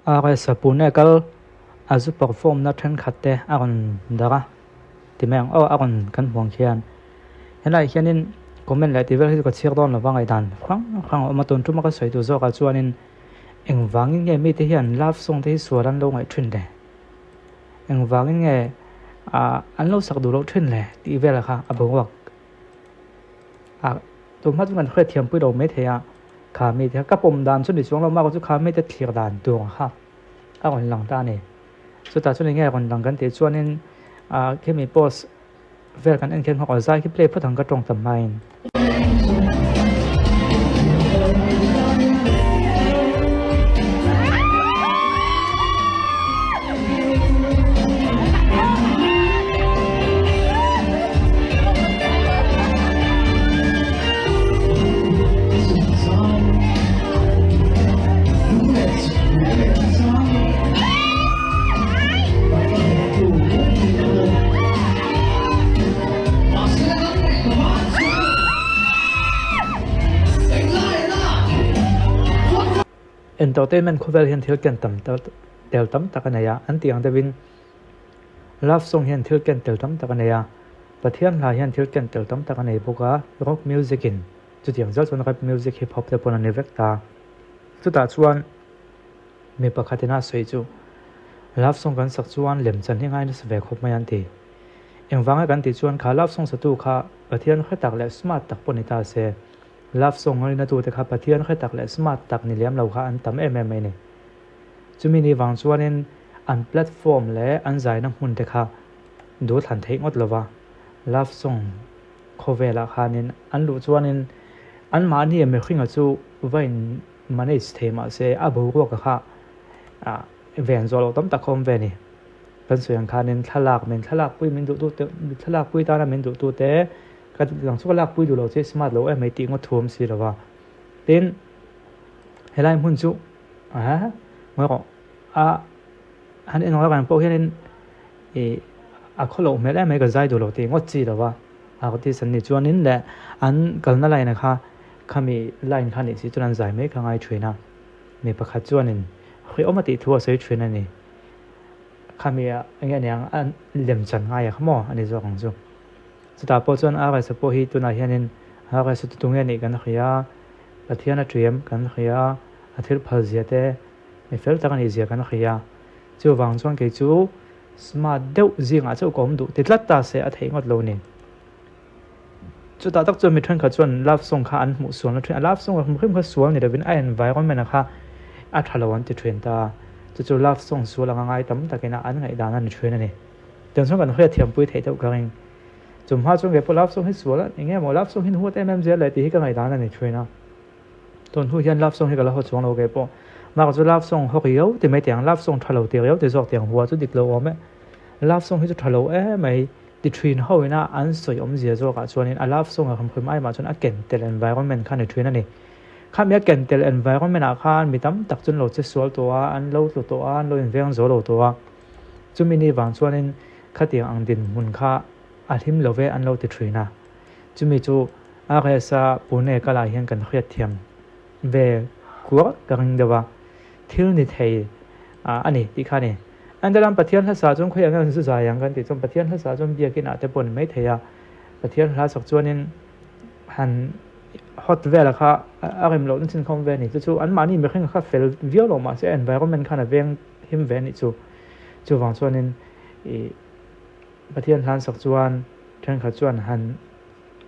RS Pune kal a zu perform na thenkhat te a rawn darh a ti mai ang aw a rawn kan hmuh ang khian helaiah hianin comment leh tih vel hi chu ka chhiar dawn lova ngaihdan hrang hrang a awm a tun tuma ka sawi tur zawkah chuanin engvangin nge mite hian love song te hi sual an lo ngaih thin le engvangin nge ah an lo sak duh loh thin le tih velah kha a boruak a tunhma chu kan hriatthiam pui lo maithei a. Kha mite kha ka pawm dan chu ni chuang lo mah chu kha mite thlir dan tur kha a rawn lang ta a ni. Chutah chuan enge a rawn lang kan tih chuanin ah khimi post vel kan en khian nghawk zai khi play phawt ang ka tawng tam hmain. Entertainment khawvel hian thil ken tam tel tam tak a nei a, an tih ang deuhin love song hian thil ken tel tam tak a nei a, Pathian hla hian thil ken tel tam tak a nei bawk a, rock music in chutiang zel chuan rap music hip hop te pawn a ni vek ta. Chutah chuan mi pakhat ina sawi chu love song kan sak chuan lemchan hi ngai nasa ve khawp mai an ti. Engvanga kan tih chuan kha love song satu kha Pathian hre tak leh smart tak pawh ni ta se, love song ngaina tute kha Pathian hre tak leh smart tak ni lem lo kha an tam em em mai ni. Chumi ni vang chuanin an platform leh an zaina hmun te kha duh thlan theih ngawt lova love song khawvelah khanin an luh chuanin anmahni mihringa chu va in manage thei mahse a boruaka kha ah ven zawh loh tam tak kha awm ve a ni. Kan sawi ang khanin thlalak min thlalak pui min duh tu te thlalak pui tana min duh tu te ka dang chu ka lak pui duh lo che smart lo em mai tih ngawt thu awm si lova. Tin helai hmun chu ah ngawi rawh a han en ang pawh hianin ih a khawloh hmel em mai ka zai duh lo tih ngawt chi lova artist an nih chuanin leh an kalna line ah kha khami line kha nih si chuan an zai mai kha ngai thin a mi pakhat chuanin hriawm a tih thu a sawi thin a ni khami ah eng nge aniang a lem chan ngai a kha maw a ni zawk ang chu chutah pawh chuan RS pawh hi tunah hianin RS chu tunge nih kan hria Pathian a ṭiam kan hria a thil phal zia te Mi fel tak a nih zia kan hria. Chuvang chuan kei chu smart deuh zingah chauh ka awm duh ti tlat ta se a theih ngawt lo ni. Chutah tak chuan mi thenkhat chuan love song kha an hmuh sualna thin a, love song hrim hrim kha sual ni lovin a environment a kha a tha lo an ti thin ta. Chu chu love song sual anga ngai tam takin a an ngaihdan a ni thin a ni. Tiang chuan kan hriat thiampui theih deuh ka ring. Chum hma chuan kei pawh love song hi sual a eng nge maw love song hi huat em em zel leh tih hi ka ngaihdan a ni thin a. Tun hnu hian love song hi ka la haw chuang lo kei pawh. Mah chu love song haw riau ti mai tiang love song tha lo ti riau ti zawk tiang hua chu dik lo awm e. Love song hi chu tha lo em mai ti thin ho ina an sawi awmzia zawkah chuanin a love song a hrim ai mah chuan a ken tel environment kha ni thin a ni. Khami a ken tel environment ah khan mi tam tak chu an lo che sual tawh a, an lo tlu tawh a, an lo inveng zo lo tawh a. Chumi ni vang chuanin khatiang ang dinhmun kha a hlim lo ve an lo ti thin a. Chumi chu RS-a Pune kalah hian kan hriat thiam ve kuar ka ring deuh a, thil ni thei a ni tih kha a ni. Andalam Pathian hlasa chuan khawiah nge an zu zai ang kan tih chuan Pathian hlasa chuan biakin ah te pawh a ni maithei a, Pathian hla sak chuanin han hot vel kha a rem loh na chin kha awm ve a ni. Chu chu anmahni mihring kha fel viau lo mahse environment khan a veng him ve a nih chu. Chuvang chuanin ih Pathian hlan sak chuan thenkhat chuan han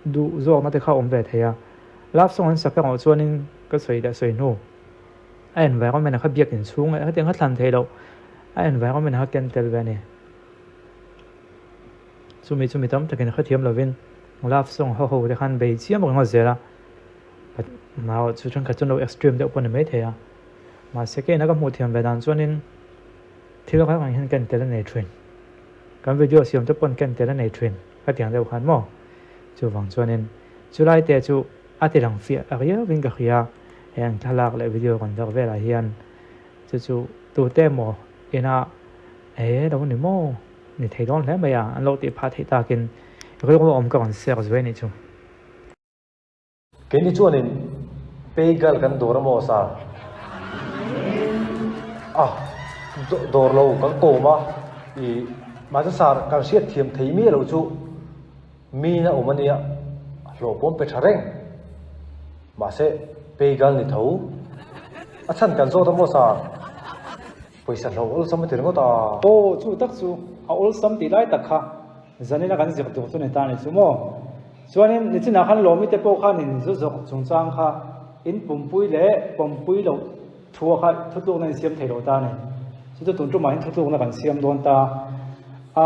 duh zawkna te kha awm ve thei a, love song an sak erawh chuanin ka sawi leh sawi hnu a environment a kha biak inchhung leh hetiang kha thlan theih loh a environment a kha ken tel ve a ni. Chumi chumi tam takin a hrethiam lovin love song ho ho te khan bei chiam ringawt zel a, mah chu thenkhat chuan lo extreme deuh pawh a ni maithei a, mahse keina ka hmuh thiam ve dan chuanin thil reng reng hian ken tel a nei thin. Kan video siam te pawn ken tel a nei thin ka tiang deuh khan maw? Chuvang chuanin chulai te chu a ti lang fiah riauin ka hria heng thlalak leh video rawn darh velah hian chu chu tute emaw ina e lo ni maw ni thei dawn hle mai a an lo tih phah theih takin rilru awm ka rawn share zuai anih chu. Keini chuanin Peigal kan dawr a maw sa? Ah! Dawr lo kan kawm a, ih mahse sir kan hriat thiam thei miah lo chu mi na awm a nia, hlawh pawm pe tha reng. Mahse peigal ni tho. A chhan kan zawt a maw sir? Pawisa hlauh awlsam a ti ringawt a. Aw chu tak chu a awlsam tih lai tak kha zanina kan zir tur chu ni ta ni chu maw? Chuanin nichinah khan Lawmi te pawh khanin zu zawrh chungchang kha in pumpui leh pawmpui loh Thua kha thutlukna in siam thei lo ta a ni. Chu chu tun tumah hian thutlukna kan siam dawn ta. A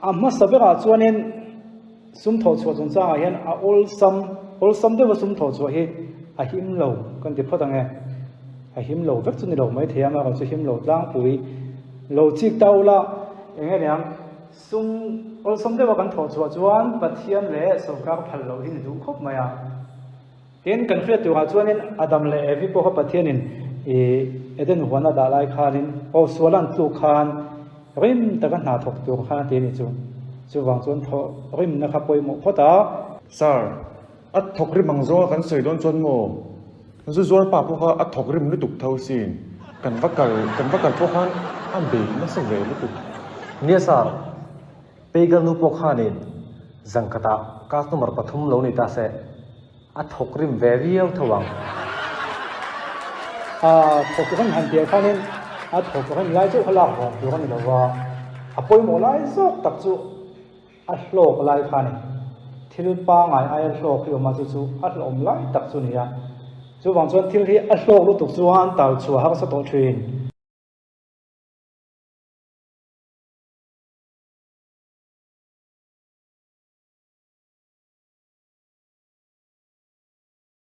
a hmasa berah chuanin sum thawh chhuah chungchangah hian a awlsam awlsam deuha sum thawh chhuah hi a him lo kan ti phawt ang e. A him lo vek chu ni lo mai thei a, amaherawhchu him lo tlangpui lo chik ta ula eng nge niang sum awlsam deuha kan thawh chhuah chuan Pathian leh sawrkar phal loh hi ni duh khawp mai a. Tin, kan hriat turah chuanin Adam leh Evi pawh kha Pathianin i Eden huan a dah lai khanin aw sual an tluk khan rim taka hna thawk tur khan a ti a ni chu. Chuvang chuan thawh rimna kha pawimawh phawt a. Sir, a thawk rim ang zawnga kan sawi dawn chuan maw? Zu zuar pa pawh kha a thawk rim lutuk tho sin. Kan va kal, kan va kal pawh khan a bei nasa ve lutuk. Nia sir, Peigal nu pawh khanin zangkhatah customer pathum lo ni ta se. A thawk rim ve viau tho ang. A thawk rim han piah khanin a thawk rim lai chauh kha lak vawng tur a ni lo va, a pawimawh lai zawk tak chu a hlawk lai kha a ni. Thil pangai aia hlawk hi awm a, chu chu a hlawm lai tak chu a ni a. Chuvang chuan thil hi a hlawk lutuk chuan tal chhuah harsa tawh thin.